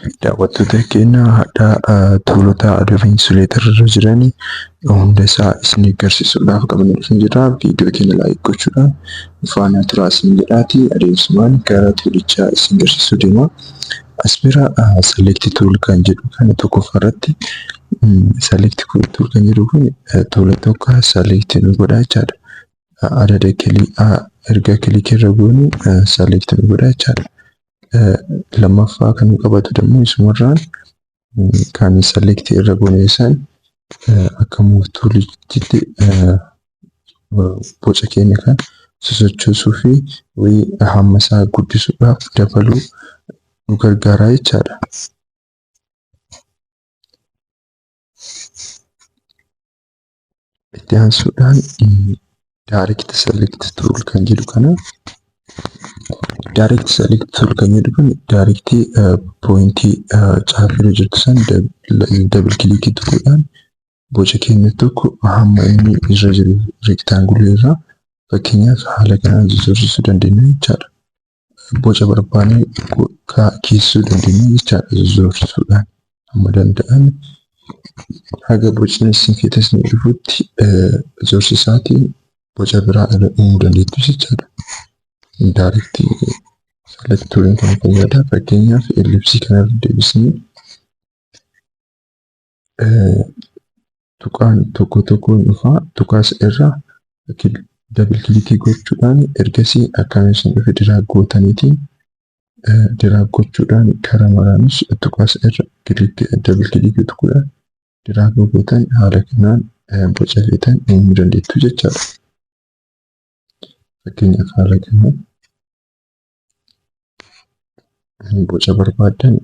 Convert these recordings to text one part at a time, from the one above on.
Daawwattoota keenya, har'a toolota Adobe Illustrator irra jiran hunda isaa isin agarsiisuudhaaf qabannee dhufnee jirra. Viidiyoo keenya like gochuudhaan nu faana turaa isin jedhaati adeemsumaan gara toolichaa isin agarsiisuu deema. As bira select tool kan jedhu kana tokkoffaa irratti select tool kan jedhu kun toola tokko select nu godha jechaadha. Adada erga click irra goone select nu godha jechaadha. Lammaffaa kan nu qabatu immoo isumarraan kan select irra goone san akka move toolitti boca keenya kan sosochoosuu fi hamma isaa guddisuudhaaf dabaluu nu gargaara jechaadha. Itti aansuudhaan direct select tool kan jedhu kana, direct select tool kan jedhu kun direct pointii caafirra jirtu san double click tuquudhaan boca keenya tokko hamma inni irra jiru rectangle irraa fakkeenyaaf haala kanaan sosochoosuu dandeenya jechaadha. Boca barbaanne keessuu dandeenya jechaadha, sosochosuudhaan hamma danda'ame haga bocni isin feetan isin dhufutti zorsisaatiin boca biraa irra uumuu dandeettu jechaadha. Direct select tooliin kun fayyada. Fakkeenyaaf ellipsii kanarra deebisnee tuqaan tokko tokkoon dhufaa, tuqaas irra double click gochuudhaan ergasii akkamiin isin dhufe drag gootaniitiin drag gochuudhaan karaa maraanis tuqaas irra double click tuquudhaan drag gootan haala kanaan boca feetan uumuu dandeettu jechaadha. Fakkeenyaaf haala kanaan boca barbaaddan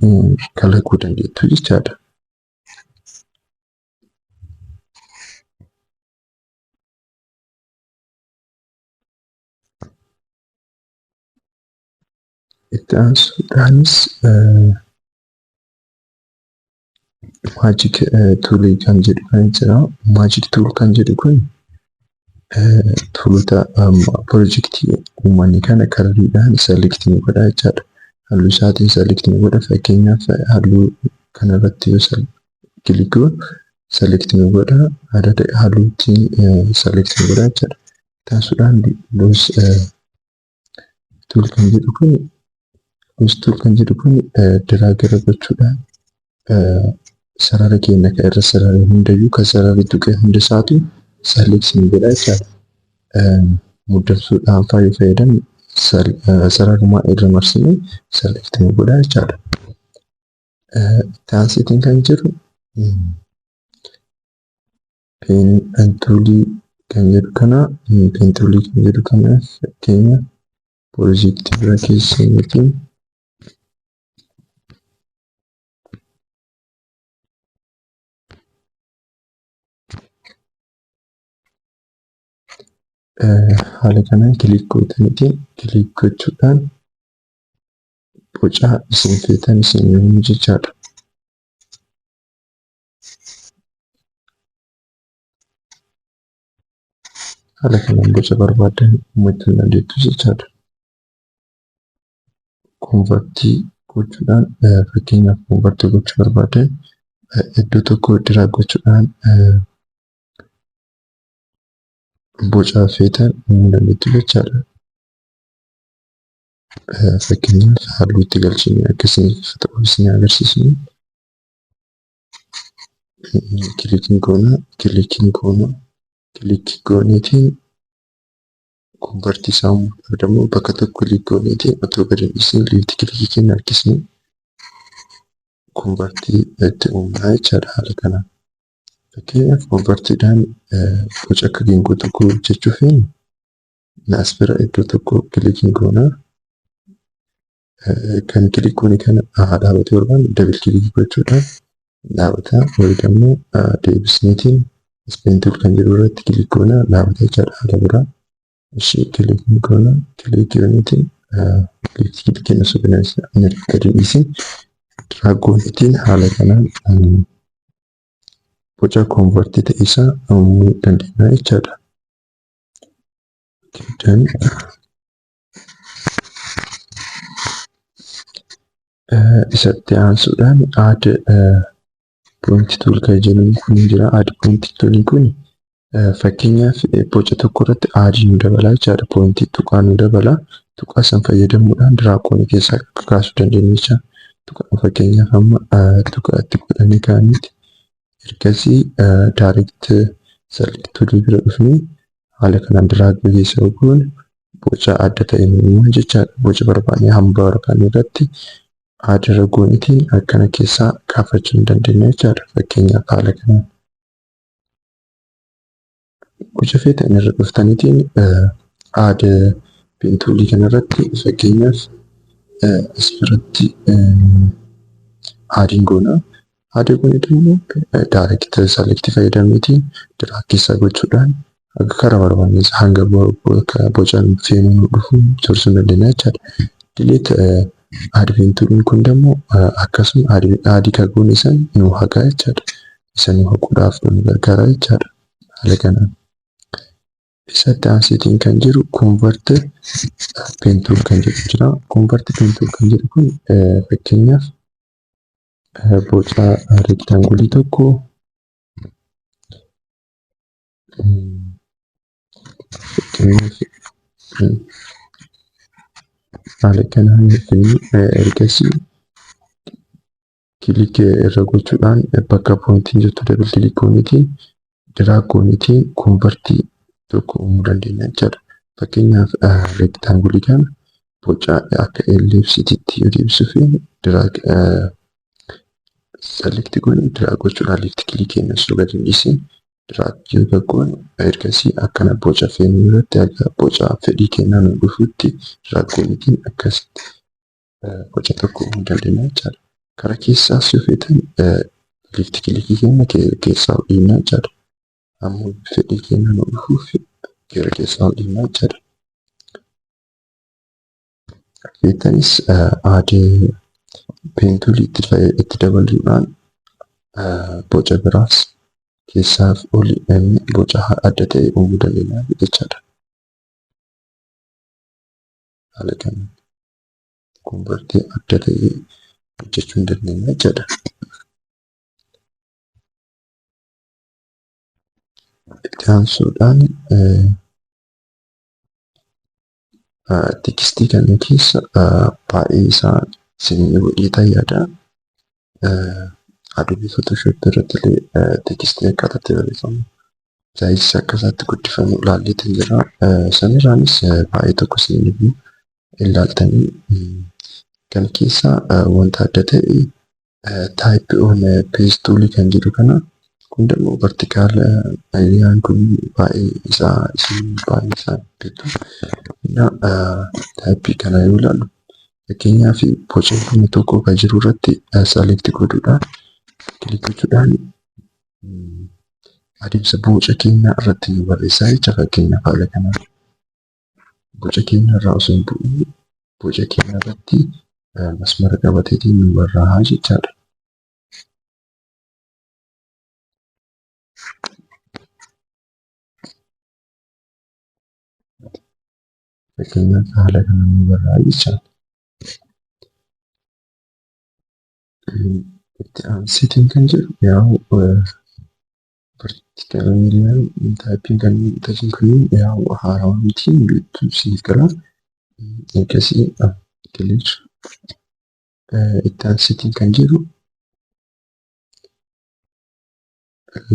kalaquu dandeettu jechaadha. Itti aansuudhaanis magic tool kan jedhu kan jira. Magic tool kan jedhu kun toolota pirojektii uummanni kana coloriidhaan select nu godha jechaadha. Halluu isaatiin select nu godha. Fakkeenyaaf halluu kanarratti yoo click goonu select nu godha. Adada halluutiin select nu godha jechaadha. Itti aansuudhaan lasso tool kan jedhu kun, lasso tool kan jedhu kun drag irra gochuudhaan sarara keenya kan irra sarare hundayyuu, kan sararri tuqe hunda isaatu select nu godha jechaadha. Muddamsuudhaan faa yoo fayyadamne sararuma irra marsinee select nu godha jechaadha. Itti aanseetiin kan jiru pen toolii kan jedhu kana, pen toolii kan jedhu kana fakkeenya pirojektii bira keessa yookiin haala kanaan click gootaniitiin click gochuudhaan boca isin feetan isin uumuu jechaadha. Haala kanaan boca barbaaddan uumachuu dandeettu jechaadha. Convertii gochuudhaan, fakkeenyaaf convertii gochuu barbaaddan iddoo tokko drag gochuudhaan boca feetan uumuu dandeettu jechaadha. Fakkeenyaaf halluu itti galchinee akka isiniif ta'u isin agarsiisnu clickiin goona, clickiin goona, click gooneetiin convertii isaa uumuudhaaf immoo bakka tokko click gooneetiin otoo gadi hin dhiisin left clickii keenya harkisnee convertii itti uumnaa jechaadha haala kanaan. Fakkeenyaaf convertiidhaan boca akka geengoo tokko hojjechuu feene as bira iddoo tokko clickiin goonaa. Kan click goone kana haa dhaabatee barbaanne double clickii gochuudhaan dhaabata. Wayii immoo deebisneetiin pen tool kan jedhu irratti click goonaa dhaabata jechaadha haala biraa. Ishee clickiin goonaa, click gooneetiin left clickiin osoo gadi hin dhiisin drag gooneetiin haala kanaan boca convertii ta'e isaa uumuu dandeenya jechaadha. Isatti aansuudhaan add point tool kan jennu kun jira. Add point tool kun fakkeenyaaf boca tokko irratti add nu dabala jechaadha. Pointii tuqaa nu dabala. Tuqaa san fayyadamuudhaan drag goonee keessaa kaasuu dandeenya jechaadha. Tuqaa fakkeenyaaf amma tuqaa itti godhanii kaa'aniiti. Ergasii direct select tool bira dhufnee haala kanaan drag keessa goone boca adda ta'e nu uuma jechaadha. Boca barbaanne hamba barbaanne irratti add irra goonetiin akkana keessaa kaafachuu ni dandeenya jechaadha. Fakkeenyaaf haala kanaan. Boca feetan irra dhuftaniitiin add pen toolii kanarratti fakkeenyaaf as biratti addiin goona. Add goonetu immoo direct select fayyadamneetiin drag keessaa gochuudhaan akka karaa barbaanne hanga boca feenu nu dhufu tursuu dandeenya jechaadha. Delete add pen tooliin kun immoo akkasuma add kan goone san nu haqa jechaadha. Isa nu haquudhaaf nu gargaara jechaadha. Haala kanaan. Isatti aanseetiin kan jiru convert pen tool kan jedhu jira. Convert pen tool kan jedhu kun fakkeenyaaf boca rectangleii tokko fakkeenyaaf haala kanaan ergasii click irra gochuudhaan bakka pointiin jirtu double click gooneetiin drag gooneetiin convertii tokko uumuu dandeenya jechaadha. Fakkeenyaaf rectangleii kana boca akka ellipseiitti yoo deebisuu feene drag select goone drag gochuudhaan left click keenya osoo gadi hin dhiisin drag yoo goone ergasii akkana boca feenu irratti akka boca fedhii keenyaa nu dhufutti drag gooneetiin akkasitti boca tokko uumuu dandeenya jechaadha. Karaa keessaas yoo feetan left clickii keenya keessaa ol dhiibna jechaadha. Ammoo fedhii keenya nu dhufuuf gara keessaa ol dhiibna jechaadha. Feetanis add pen toolii itti dabaluudhaan boca biraas keessaaf oli boca adda ta'e uumuu dandeenya jechaadha. Haala kanaan convertii adda ta'e hojjechuu ni dandeenya jechaadha. Itti aansuudhaan textii kana keessa baay'ee isaa isin godheetan yaada. Adobe Photoshop irratti illee textii akkaataa itti barreeffamu sizeii akka isaatti guddifamu ilaalleetan jira. Sanirraanis baay'ee tokko isin dhibu ilaaltanii kana keessaa wanta adda ta'e type on paste tool kan jedhu kana kun immoo vertical areaan kun baay'ee isaa isin baay'ee isaa beektu. Typeii kana yoo ilaallu fakkeenyaaf boca inni tokko kan jiru irratti select godhuudhaan click gochuudhaan adeemsa boca keenyaa irratti nu barreessaa jecha fakkeenyaaf haala kanaan. Boca keenya irraa osoo hin bu'in boca keenya irratti masmara qabateetiin nu barraa'a jechaadha. Fakkeenyaaf haala kanaan nu barraa'a jechaadha. Itti aanseetiin kan jedhu yaa'u vertical typeiin kan kun yaa'u haarawaa miti beektu siif gala. Ergasii clear itti aanseetiin kan jedhu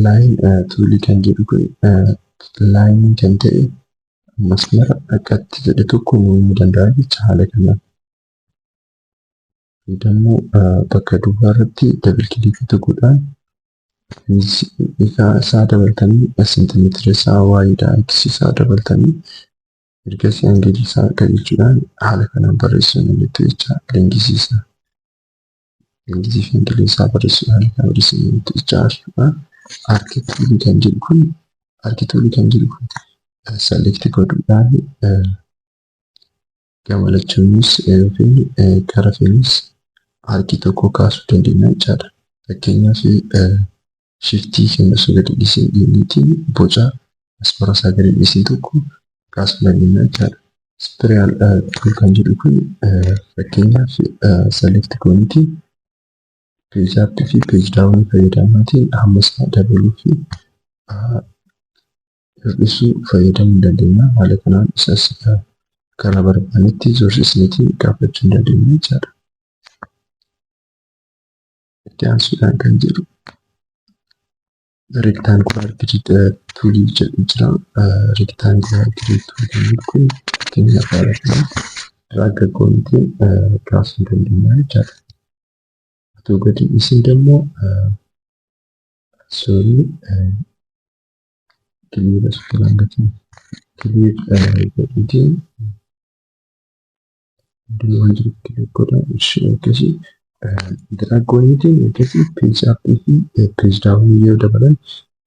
line toolii kan jedhu kun lineii kan ta'e masmara akkatti jedhe tokko uumuu danda'a jecha haala kanaan. Dammoo bakka duwwaa irratti double clickii tuquudhaan isaa dabaltanii seentimeetira isaa Ydha X isaa dabaltanii ergasii angleii isaa qajeelchuudhaan haala kanaan barreessuu dandeettu jecha lengthii isaa. Lengthii fi angleii isaa barreessuu haala kanaan barreessuu dandeettu jecha. Arc toolii kan jedhu kun arc toolii kan jedhu kun select godhuudhaan gama lachuunis yookiin gara feenis arcii tokko kaasuu dandeenya jechaadha. Fakkeenyaaf shiftii keenya osoo gadi dhiisee dhiibneetiin boca masmara isaa gadi dhiisee tokko kaasuu dandeenya jechaadha. Spiral tool kan jedhu kun fakkeenyaaf select gooniti page up fi page down fayyadamaatiin hamma isaa dabaluu fi hir'isuu fayyadamuu dandeenya. Haala kanaan isas karaa barbaannetti zorsisneetiin kaafachuu hin dandeenya jechaadha. Itti aansuudhaan kan jedhu rectangular grid toolii jedhu jira. Rectangular grid tooliin kun fakkeenyaaf haala kanaan drag goonitiin kaasuu dandeenya jechaadha. Otoo gadi dhiisin immoo, sorry, clear asirratti clear godhiitiin iddoo waan jiru clear godha. Akkasii drag goonitiin akkasii page up fi page down yoo dabalan,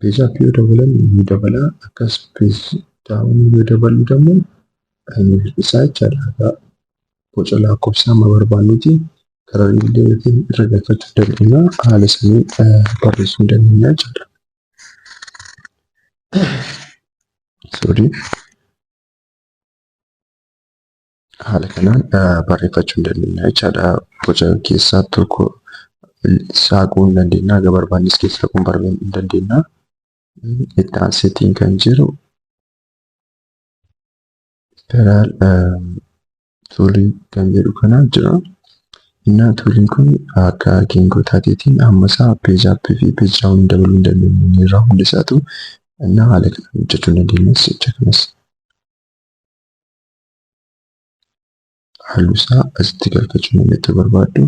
page up yoo dabalan ni dabala, akkas page down yoo dabalu immoo ni hir'isaa jechaadha. Boca lakkoofsa amma barbaannuti karaa illee yookiin irra galfachuu dandeenya, haala sanii barreessuu dandeenya jechaadha. Sorry. Haala kanaan barreeffachuu dandeenya jechaadha. Boca keessaa tokko saaquu hin dandeenya. Haga barbaannes keessaa haquu hin dandeenya. Itti aanseetiin kan jiru spiral toolii kan jedhu kana jira. Innaa tooliin kun akka geengoo taateetiin hamma isaa page up fi page down dabaluu hin dandeenyu irraa hundi isaatu innaa haala kanaan hojjechuu hin dandeenyas jecha kanas. Halluu isaa asitti galfachuu namni barbaaddu.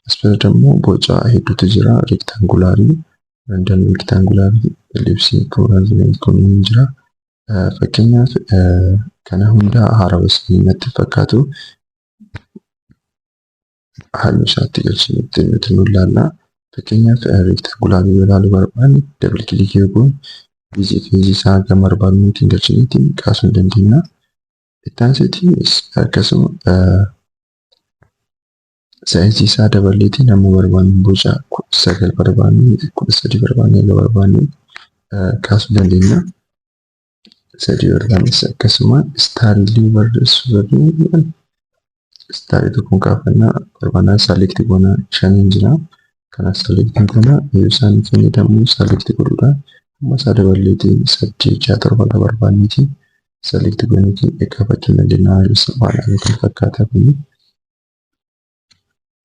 As bira immoo boca hedduutu jira. Rectangularii, random rectangularii, ellipsii, kun ni jira. Fakkeenyaaf kana hunda haarawaa isin natti fakkaatu halluu isaatti galchinetti nuti nu ilaalla. Fakkeenyaaf rectangularii yoo ilaaluu barbaanne, double click yoo goone feezii isaa gama barbaadnutti galchineetiin kaasuu ni dandeenya. Itti aanseetiinis akkasuma sizeii isaa daballeetiin hamma barbaannu boca 19 barbaanne, 13 barbaanne, haga barbaanne kaasuu dandeenya. Sadii barbaannes akkasuma starillee barreessuu barbaanne starii tokkoon kaafannaa barbaannaa select goonaa shaniin jira. Kana select goonaa yoo isaan fayyadamu select godhuudhaan hamma isaa daballeetiin saddeet, ja'a, torba haga barbaanneetiin select gooneetiin kaafachuu dandeenya. Waan kana fakkaata kuni.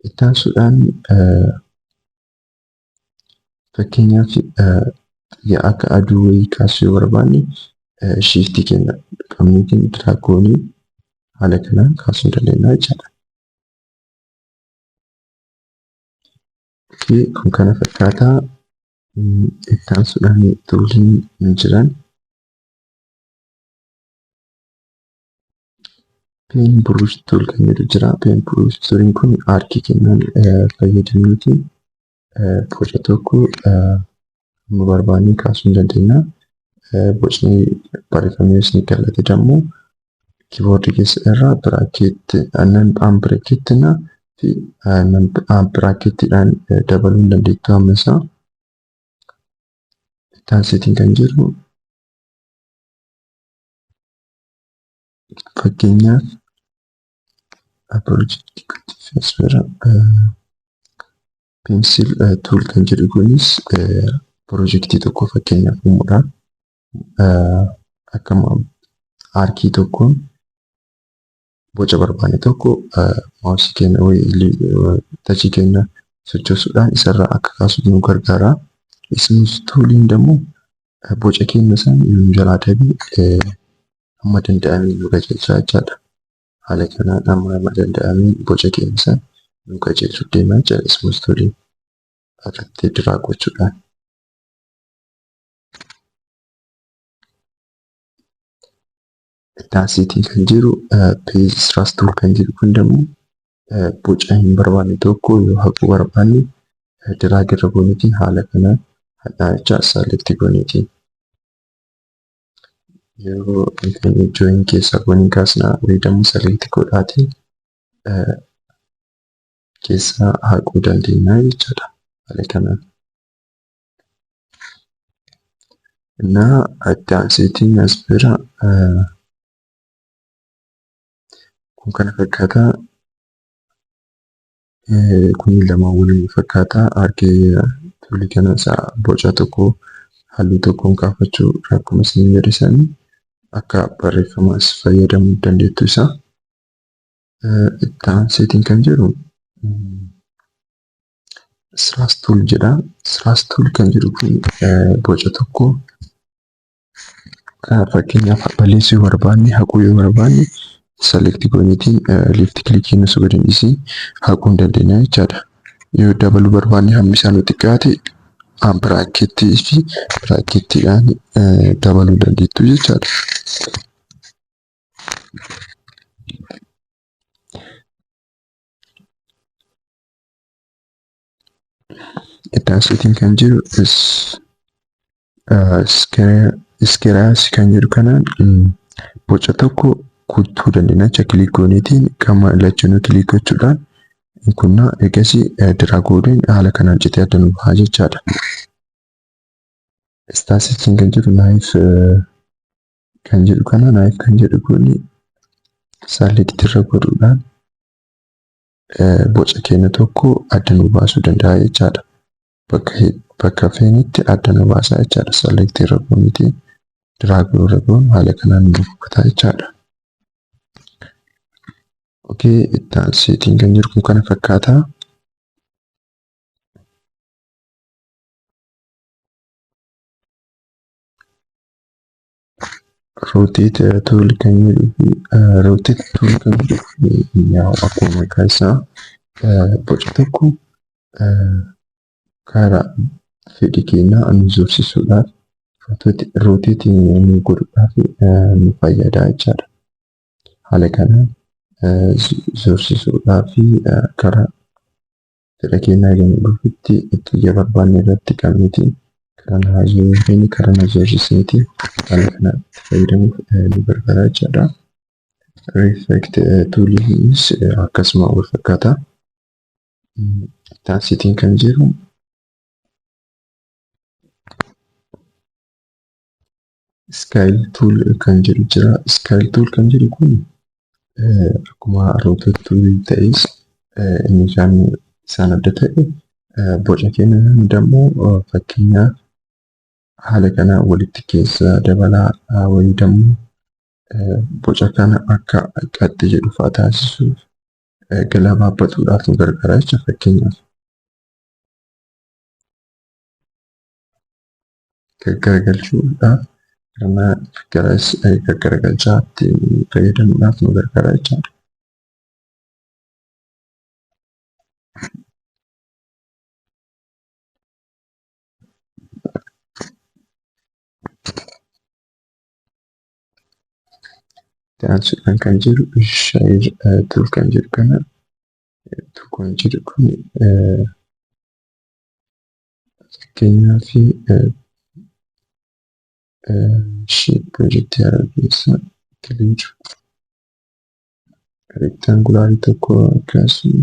Itti aansuudhaan fakkeenyaaf xiyya akka aduu wayii kaasuu yoo barbaanne, shiftii keenya qabneetiin drag goonee haala kanaan kaasuu dandeenya jechaadha. Kun kana fakkaataa. Itti aansuudhaan tooliin jiran pen brush tool kan jedhu jira. Pen brush tooliin kun arcii keenyaan fayyadamnuuti boca tokko hamma barbaanne kaasuu ni dandeenya. Bocni barreeffamni yoo isin galate immoo keyboardii keessa irraa bracket unbracket fi bracketidhaan dabaluu ni dandeettu hamma isaa. Itti aanseetiin kan jiru fakkeenyaaf as bira pencil tool kan jedhu kunis piroojeektii tokko fakkeenyaaf uumuudhaan akkuma arcii tokkoon boca barbaanne tokko mouseii keenya touchii keenya sochoosuudhaan isarraa akka kaasuuf nu gargaara. Smooth tooliin immoo boca keenya sana nu jalaa dabee hamma danda'ame nu qajeelcha jechaadha. Haala kanaan hamma danda'ame boca keenya sana nu qajeelchuuf deema jechaadha smooth tooliin irratti drag gochuudhaan. Itti aanseetiin kan jiru page erase tool kan jedhu kun immoo boca hin barbaanne tokko yoo haquu barbaanne drag irra gooneetiin haala kanaan haqnaa jecha select gooneetiin. Yeroo join keessaa goonee kaasnaa wayii select godhaatiin keessaa haquu dandeenya jechaadha haala kanaan. Innaa itti aanseetiin as bira Kun kana fakkaata. Kun lamaan waliin fakkaata. Argee toolii kana isaa boca tokko halluu tokkoon kaafachuu akkuma isin jedhe sanii akka barreeffamaas fayyadamuu dandeettu isaa. Itti aanseetiin kan jedhu Slice tool jedha. Slice tool kan jedhu kun boca tokko, fakkeenyaaf, balleessuu yoo barbaanne, haquu yoo barbaanne, select gooneetiin left clickii nu gadi dhiisii haquu hin dandeenya jechaadha. Yoo dabaluu barbaanne, hammi isaa nu xiqqaate, bracketii fi bracketiidhaan dabaluu dandeettu jechaadha. Itti aanseetiin kan jiru slice kan jedhu kanaan boca tokko kutuu dandeenya jecha. Click gooneetiin gama lachanuu click gochuudhaan kunnaa, egasii drag godhuun haala kanaan citee adda nu baha jechaadha. Itti kan jiru knife kan jedhu kana. Knife kan jedhu kun select irra godhuudhaan boca keenya tokko adda nu baasuu danda'a jechaadha. Bakka feenetti adda nu baasa jechaadha. Select irra gooneetiin drag irra goonu haala kanaan nu kutaa jechaadha. Okay, itti aanseetiin kan jiru kun kana fakkaata. Rotate tool kan jedhuu fi rotate tool kan jedhu akkuma maqaa isaa boca tokko karaa fedhii keenyaa nu zorsisuudhaaf, rotate nu godhuudhaaf nu fayyada jechaadha. Haala kanaan zorsisuudhaaf karaa fedha keenyaa gama dhufutti xiyya barbaanne irratti qabneetiin karaa na karaa na zorsisneetiin haala kanaan itti fayyadamuuf nu gargaara jechaadha. Reflect tooliinis akkasuma wal fakkaata. Itti aanseetiin kan jiru scale tool kan jedhu jira. Scale tool kan jedhu kun akkuma rotate tool ta'es, inni isaan adda ta'e boca keenya dammoo, fakkeenyaaf, haala kana walitti keessa dabalaa wayii dammoo boca kana akka qaxxee jedhu fa'aa taasisuuf, gabaabatuudhaaf nu gargaara jecha, fakkeenyaaf. Gaggaragalchuudhaaf, gaggaragalchaa ittiin fayyadamuudhaaf nu gargaara jechaadha. Itti aansuudhaan kan jiru shear tool kan jedhu kana. Kan jedhu kun, fakkeenyaaf, piroojeektii haaraa keessa clear rectangularii tokko kaasuu,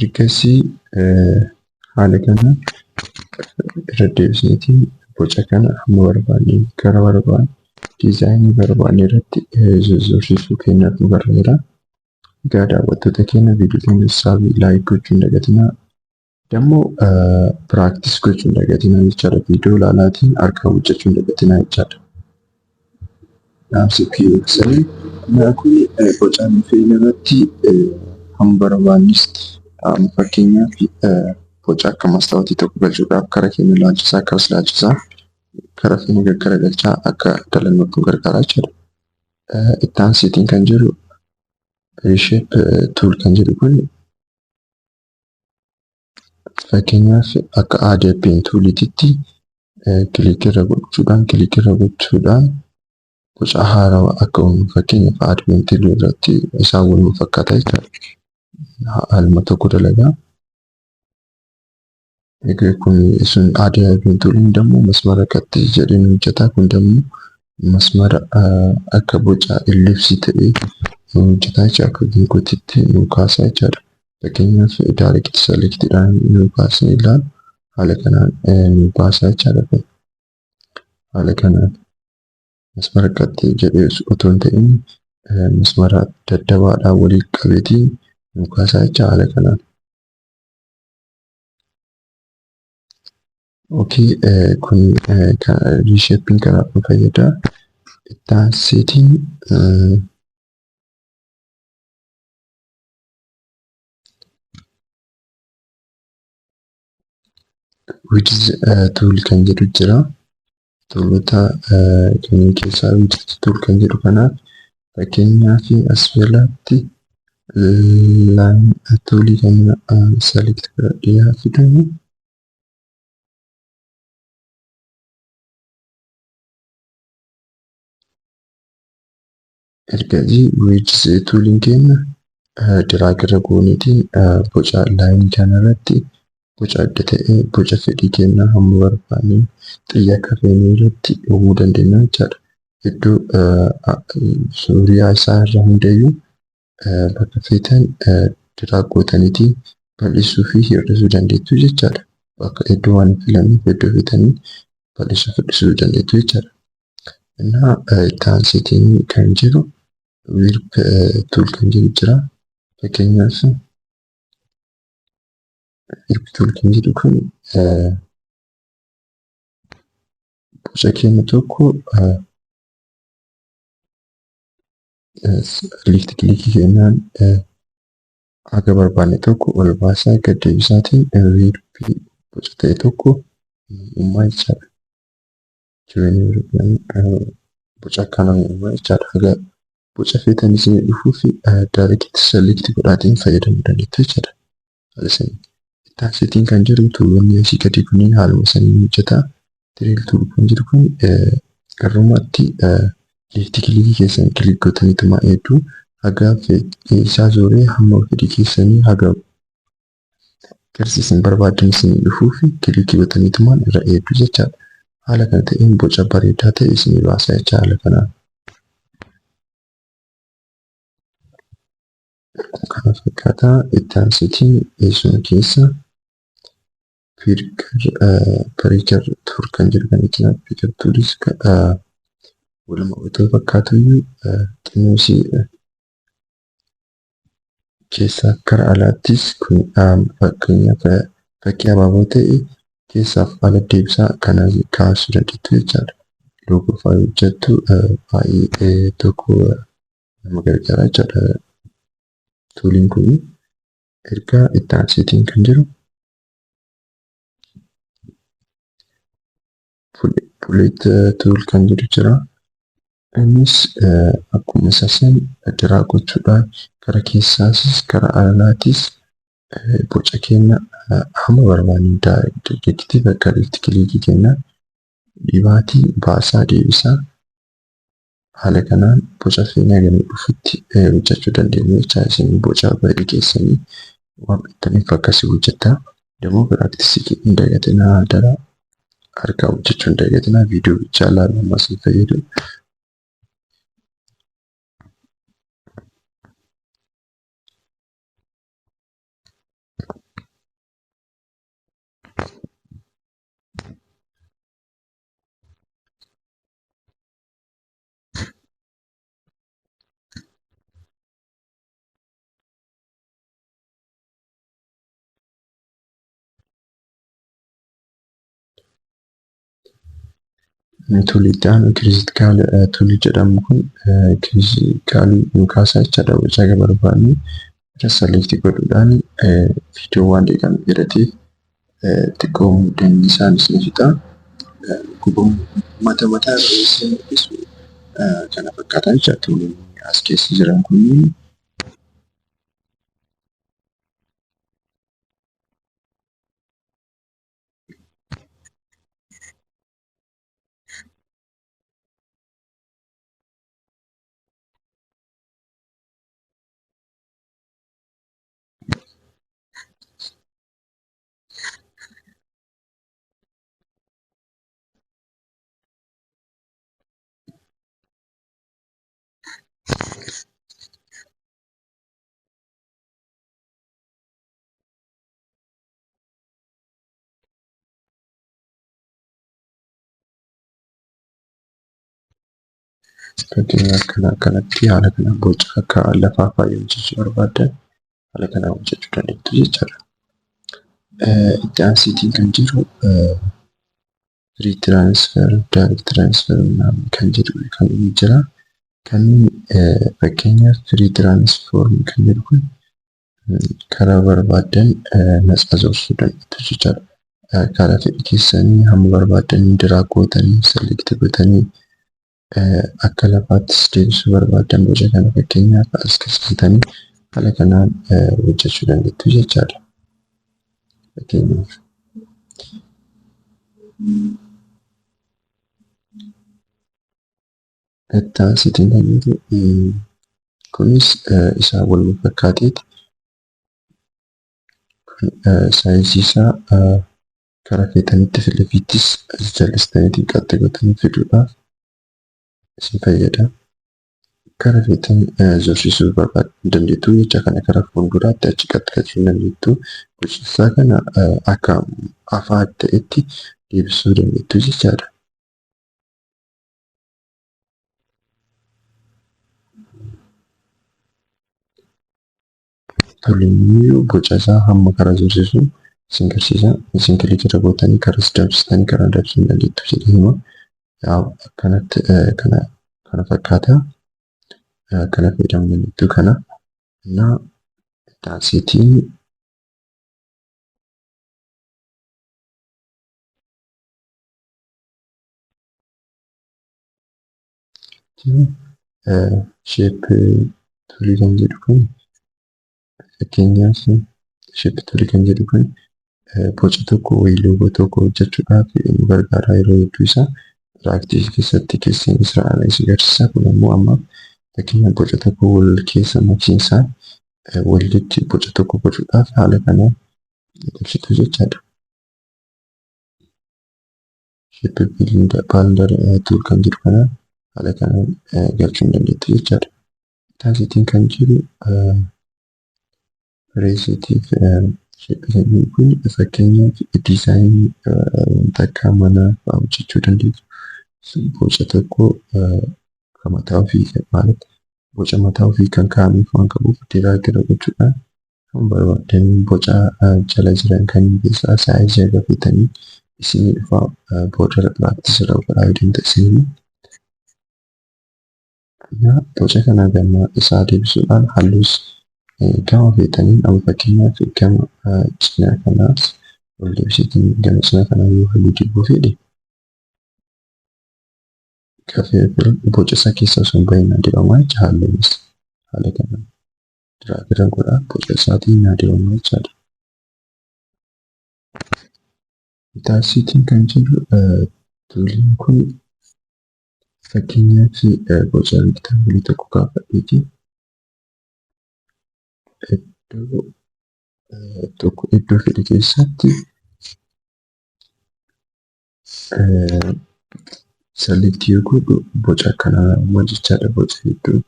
ergasii haala kana irra deebisneetiin boca kana hamma barbaanne gara barbaanne, designii barbaanne irratti zozorsisuu keenyaaf nu gargaara. Egaa daawwattoota keenya, viidiyoo keenya saabii like gochuu hin dagatinaa. Dammoo practice gochuu hin dagatinaa jechaadha. Viidiyoo ilaalaatiin harkaan hojjechuu hin dagatinaa jechaadha. Dhaamsi kiyyoo kun boca nu feene irratti hamma barbaannes, fakkeenyaaf, boca akka mastaawotii tokko galchuudhaaf kara keenya ilaalchisaa, akkas ilaalchisaa, kara keenya gaggaragalchaa akka dalagnuuf nu gargaara jechuudha. Itti aanseetiin kan jiru reshape tool kan jedhu kun, fakkeenyaaf, akka add pen tooliititti click irra gochuudhaan boca haarawaa akka uumu, fakkeenyaaf, add pen tool irratti isaan wal fakkaata jechuudha. Haaluma tokko dalagaa. Egaa kun sun add pen tooliin immoo masmara qaxxee jedhee nu hojjeta. Kun immoo masmara akka boca ellipsii ta'ee nu hojjeta jechuudha. Akka geengootitti nu kaasa jechuudha. Fakkeenyaaf, direct selectidhaan nu kaasnee ilaalu, haala kanaan nu baasa jechaadha kun. Haala kanaan masmara qaxxee jedhee otoo hin ta'in masmara daddabaadhaan waliin qabeetii nu kaasaa jecha haala kanaan. Okay, kun reshaping kanaaf nu fayyada. Itti aanseetiin width tool kan jedhu jira. Toolota kanneen keessaa width tool kan jedhu kanaaf fakkeenyaaf as jalatti line toolii kana select godhadhee haa fidamu. Ergasii width tooliin keenya drag irra gooneetiin boca line kanarratti boca adda ta'e boca fedhii keenyaa hamma barbaanne xiyya akka feene irratti uumuu dandeenya jechaadha. Iddoo suuriyaa isaa irra hundayyuu bakka feetan drag gootaniitiin bal'isuu fi hir'isuu dandeettu jechaadha. Bakka iddoo waan filannuuf iddoo feetanii bal'isuu fi hir'isuu dandeettu jechaadha. Innaa itti aanseetiin kan jiru warp tool kan jedhu jira. Fakkeenyaaf warp tool kan jedhu kun boca keenya tokko left clickii keenyaan haga barbaanne tokko ol baasaa gad deebisaatiin warpii boca ta'e tokko uumaa jechaadha. Boca akkanaa uumaa jechaadha. Haga boca feetan isinii dhufuu fi direct select godhaatiin fayyadamuu dandeettu jechaadha. Haala saniin. Itti aanseetiin kan jiru toolonni asii gadii kunniin haaluma saniin hojjeta. Trail tool kan jedhu kun garrummaatti left clickii keessan click gootaniituma hedduu haga fedhii isaa zooree hamma fedhii keessanii haga agarsiisan barbaadan isinii dhufuu fi clickii gootaniitumaan irra eegdu jechaadha. Haala kana ta'een boca bareedaa ta'e isinii baasa jecha haala kanaan. Kana fakkaataa itti aanseetiin eessuma keessa picker tool kan jedhu kan jira. Picker toolis waluma otoo fakkaatu iyyuu xinnoo ishee keessaaf gara alaattis kun fakkeenyaaf fakkii abaaboo ta'e keessaaf ala deebisaa kana kaasuu dandeettu jechaadha. Loogoo fa'aa hojjettu baay'ee tokko nama gargaara jechaadha. Tooliin kun ergaa itti aanseetiin kan jiru bullet tool kan jedhu jira. Innis akkuma isa san drag gochuudhaan gara keessaasis gara alaatis boca keenya hamma barbaanne directii bakka left clickii keenya dhibaatii baasaa deebisaa haala kanaan boca keenya gama dhufutti hojjechuu dandeenya jecha isin boca fedhii keessanii waan beektaniif akkasii hojjettaa. Immoo practicii hin dagatinaa adaraa harkaa hojjechuu hin dagatinaa viidiyoo bichaa ilaaluun ammas hin fayyadu. Toolii itti aanu critical toolii jedhamu kun criticalii nu kaasaa jechaadha. Boca akka barbaanne irra select godhuudhaan viidiyoo waan deeqame jedhateef xiqqoo muddanni isaanis ni fixa. Mata mataa irra isin mul'isu kana fakkaata jechaadha. Tooliin as keessa jiran kunniin. Fakkeenyaaf kana akkanatti haala kanaan boca akka lafaa fa'aa yoo hojjechuu barbaaddan haala kanaan hojjechuu dandeettu jechaadha. Itti aansiitiin kan jiru free transfer, direct transfer kan jedhu kan inni jira. Kan fakkeenyaaf free transform kan jedhu kun karaa barbaaddan natsaa zorsuu dandeettu jechaadha. Karaa fedhii keessanii hamma barbaaddan drag gootanii, select gootanii, akka lafaattis deebisuu barbaaddan boca kana fakkeenyaaf as galchitanii haala kanaan hojjechuu dandeettu jechaadha. Fakkeenyaaf. Itti aansitiin kan jiru kunis isaa wal fakkaateeti. Sizeii isaa karaa feetanitti fi lafiittis jal'istanii qaxxee gootanii fiduudhaaf isin fayyada. Karaa feetan zorsisuu dandeettu jecha kana karaa fuulduraatti achi qaxxee dandeettu. Boca isaa kana akka afaa ta'etti deebisuu dandeettu jechaadha. Tole, boca isaa hamma karaa zorsisu isin garsiisa. Isin click irra gootanii karas dabsitanii karaa dabsuu hin dandeettu jedhee hima. Akkanatti kana fakkaata. Kana fayyadamuu dandeettu kana. Innaa itti aanseetiin shape toolii kan jedhu kun, fakkeenyaaf shape toolii kan jedhu kun boca tokko wayii loogoo tokko hojjechuudhaaf nu gargaara. Yeroo hedduu isaa practiceii keessatti keessan Israa'el isa agarsiisa. Kun immoo amma fakkeenyaaf boca tokko wal keessa makiinsaan walitti boca tokko bocuudhaaf haala kanaan galchitu jechaadha. Shape builder tool kan jedhu kana haala kanaan galchuu hin dandeettu jechaadha. Taasitiin kan jiru pireesiitiif shape kun fakkeenyaaf designii wanta akka manaa fa'aa hojjechuu dandeessu. Boca tokko kan mataa ofii ማለት boca mataa ofii kan kaa'ameef waan qabuuf drag irra gochuudhaan kan barbaadan boca jala jiran kan keessaa sizeii haga feetanii isinii dhufa. Booda practice irra godhaa yoo deemte isinii. Boca kana gama isaa deebisuudhaan halluus gama feetaniin, amma fakkeenyaaf gama cinaa kanaas ol deebisiitiin gama cinaa kanaa yoo halluu dibuu fedhe, kafee boca isaa keessa osoo hin bahin naa dibamaa jecha. Halluunis haala kanaan drag irra godhaa, boca isaatiin naa dibamaa jechaadha. Taasitiin kan jedhu tooliin kun fakkeenyaaf boca rectangleii tokko kaafadheeti iddoo tokko iddoo fedhe keessatti select yoo godhu boca akkanaa uuma jechaadha. Boca hedduu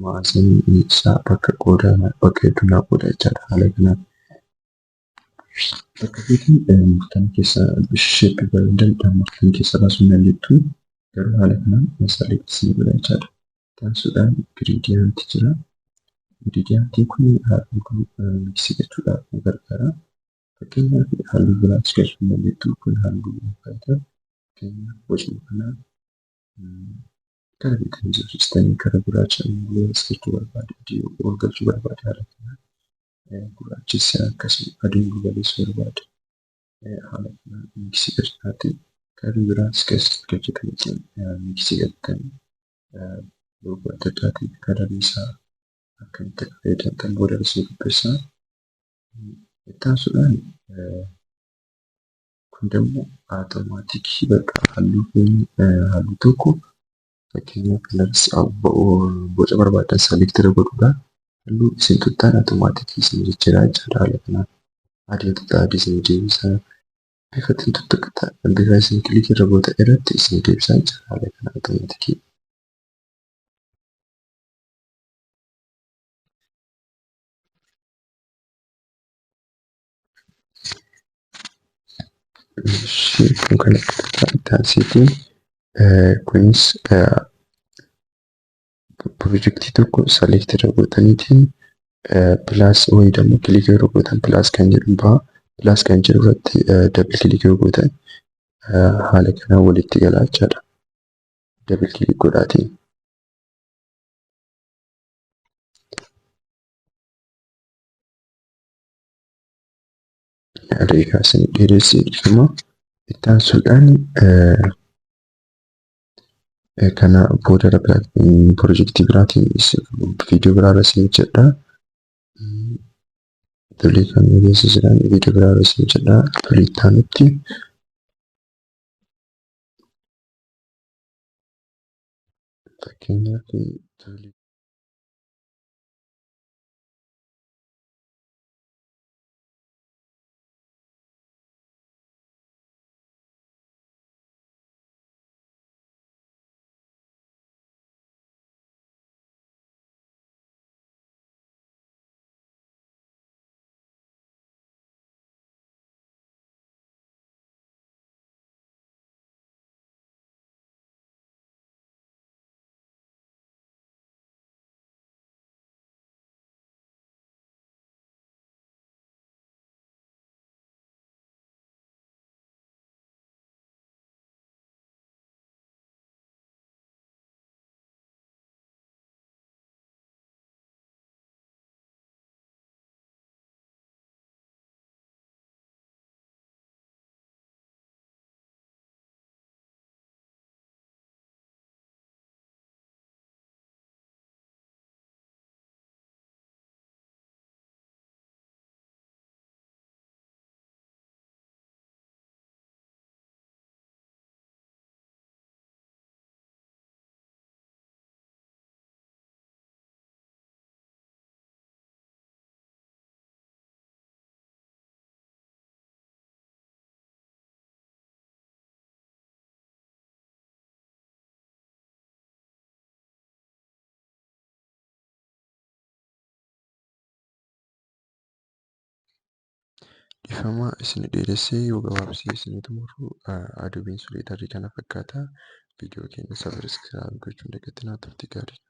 maasanii isaa bakka qooda bakka hedduu naa qooda jechaadha. Haala kanaan bakka feetan murtan keessa shapeii barbaaddan murtan keessa baasuu hin dandeettu. Garuu haala kanaan select isinii godha jechaadha. Taasisuudhaan gradientii jira. Gradientiin kun halluu mixii gochuudhaaf nu gargaara. Fakkeenyaaf halluu biraas galchuu hin dandeettu. Kun halluu fakkaata. Fakkeenyaaf bocni kanaa gara bitaan jirtanii gara gurraacha immoo galchuu barbaade, adii ol galchuu barbaade, haala kanaan gurraachessa, akkasuma adii galeessuu barbaade haala kanaan mixii galchaati. Gara biraas keessatti galchitanii mixii galtanii loogoo adda addaatiin colorii isaa akkamitti akka fayyadamtan booda isin qopheessaa. Itti aansuudhaan kun immoo automaticii bakka halluu halluu tokko, fakkeenyaaf boca barbaadan select irra godhuudhaan halluu isin tuqxan automaticii isin jijjiiraa jechaadha haala kanaan. Adii tuqxaa adii isin deebisa. Bifa isin tuttuqxan, bifa isin click irra gootan irratti isin deebisa jechaadha haala kanaan automaticii. Kun kan itti aansiitiin kunis Pirojektii tokko select irra gootaniitiin plus wayii immoo click yeroo gootan plus kan jedhu baha. Plus kan jedhu irratti double click yoo gootan haala kanaan walitti gala jechaadha. Double click godhaatiin. Daqiiqaa isin dheeressee dhiifama. Itti aansuudhaan kana booda pirojektii biraatiin viidiyoo biraarra isin jedha. Tolee, kan geessisan viidiyoo biraarra isin jedha. Tolee, itti aanutti fakkeenyaaf tolee. Dhiifama isin dheeressee yoo gabaabsee isin xumuru, Adobe Illustrator kana fakkaata. Viidiyoo keenya subscribe gochuun dagatinaa. Turtii gaarii.